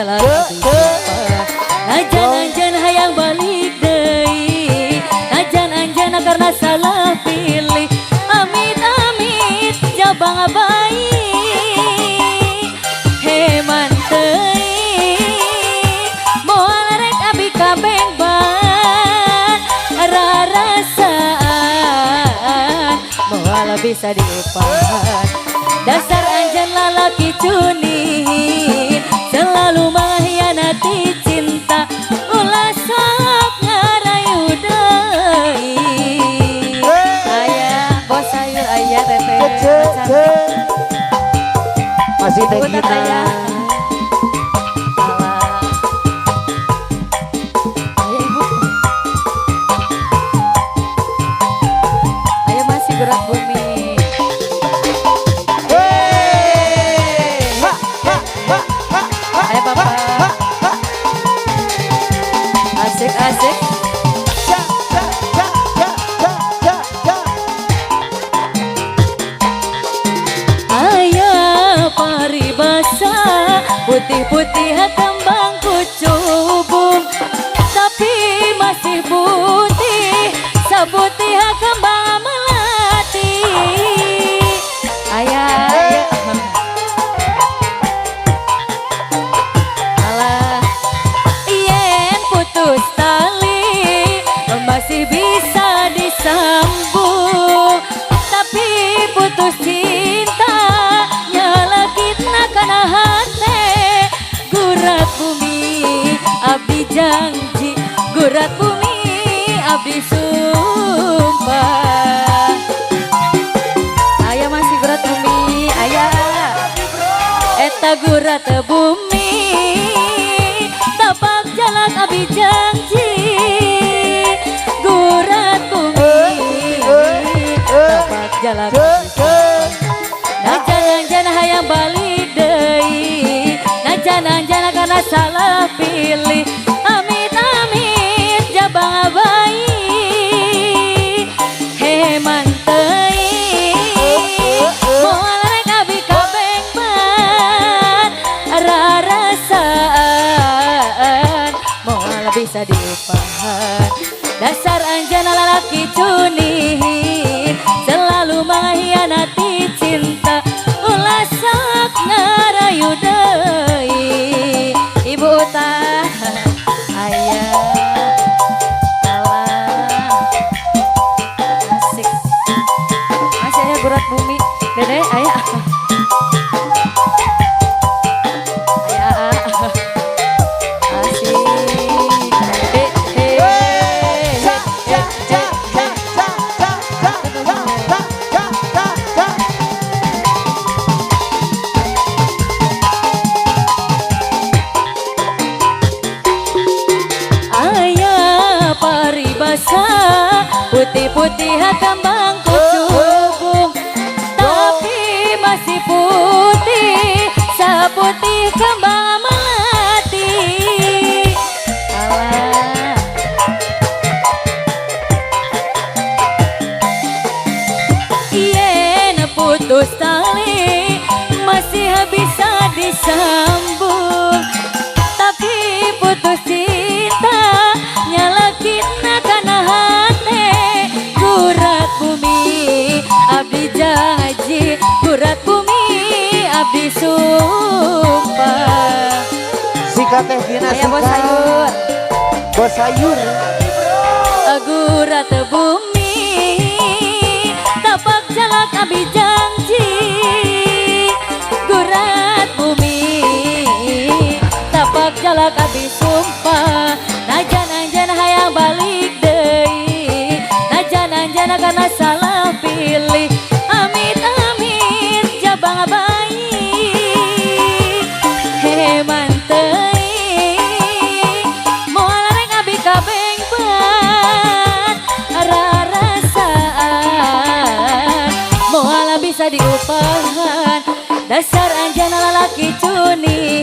jalak abdi sumpah. Najan anjeun hayang balik deui, najan anjeun karena salah pilih. Amit amit jabang bayi, heman teuing moal rek abi kabeng ban rarasaan moal bisa diupahan. Dasar anjeun lalaki cunihin, selalu mengkhianati cinta, ulah sok ngarayu deui. Ayah bos sayur, ayah teteh. Ce, ce. Masih Teh Ibu Gina. Teteh. Alah. Ayah ibu. Ayah masih gerak bumi. Hey, ha, ha, ha, ha, ha, Ayah bapak. Ha, ha. Asik asik. Ja, ja, ja, ja, ja, ja, ja. Ayah paribasa putih-putih kembang kucubung, tapi masih putih saputih kembang melati. Ayah, ayah. Alah, yen putus tali masih bisa disambung, tapi putus cinta nyalakitna kana hate. Gurat bumi abdi janji, gurat bumi abdi sumpah. Ayah masih gurat bumi, ayah eta gurat bumi tapak jalak abdi janji, gurat bumi tapak jalak. Ce, ce. Najan anjeun hayang balik deui, najan anjeun karena salah pilih. Amit amit jabang bayi, heman teuing moal rek abi kabeng ban rarasaan moal bisa diupahan. Dasar anjeun lalaki cunihin, selalu mengkhianati cinta, ulah sok ngarayu deui. Ibu Uta, ayah. Alah, asik. Masih ayah gurat bumi dede, ayah, ayah, asik. He he. Ja, ja, ja, ja, ja, ja, ja, ja, ja, ja, ja, ja. Ayah paribasa putih-putih kembang kucubung, tapi masih putih saputih kembang melati. Alah, yen putus tali masih bisa disambung, tapi putus cinta nyalakitna kana hate. Gurat bumi abdi janji, gurat bumi abdi sumpah. Sikat Teh Gina, Ayah bos sikat. Sayur. Bos sayur. Gurat bumi tapak jalak abdi janji, gurat bumi tapak jalak abdi sumpah. Najan anjeun hayang balik deui, najan anjeun karena salah pilih. Amit amit jabang bayi, heman teuing moal rek abi kabeng ban rarasaan moal bisa diupahan. Dasar anjeun lalaki cuni.